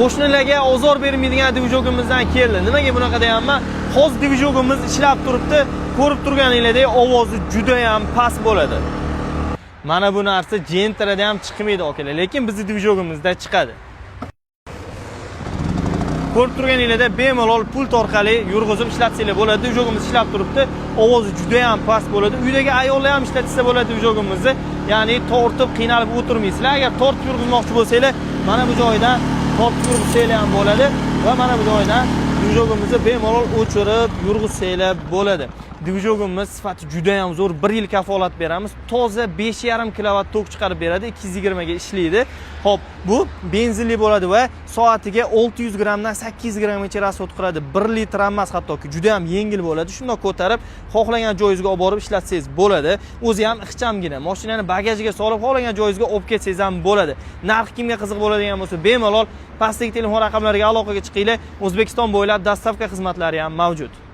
Qo'shnilarga ozor bermaydigan движок imizdan keldi. Nimaga bunaqa deyapman? Hozir движок imiz ishlab turibdi. Ko'rib turganinglardek, ovozi juda ham past bo'ladi. Mana bu narsa Gentrada ham chiqmaydi, akalar, lekin bizni движок imizda chiqadi. Ko'rib turganinglarda, bemalol pult orqali yurg'izib ishlatsanglar bo'ladi. Движок imiz ishlab turibdi. Ovozi juda ham past bo'ladi. Uydagi ayollar ham ishlatsa bo'ladi движок imizni. Ya'ni tortib qiynalib o'tirmaysizlar. Agar tortib yurg'izmoqchi bo'lsanglar, mana bu joydan tortib yurg'izsanglar ham bo'ladi va mana bu joydan движок imizni bemalol o'chirib yurg'izsanglar bo'ladi. Движок imiz sifati juda ham zo'r. 1 yil kafolat beramiz. Toza 5,5 kilovat tok chiqarib beradi, 220 ga ishlaydi. Xo'p, bu benzinli bo'ladi va soatiga 600 grammdan 800 grammgacha расход qiladi. 1 litr emas hattoki, juda ham yengil bo'ladi. Shundoq ko'tarib, xohlagan joyingizga olib borib ishlatsangiz bo'ladi. O'zi ham ixchamgina. Mashinani bagajiga solib, xohlagan joyingizga olib ketsangiz ham bo'ladi. Narxi kimga qiziq bo'ladigan bo'lsa, bemalol pastdagi telefon raqamlariga aloqaga chiqinglar. O'zbekiston bo'ylab доставка xizmatlari ham mavjud.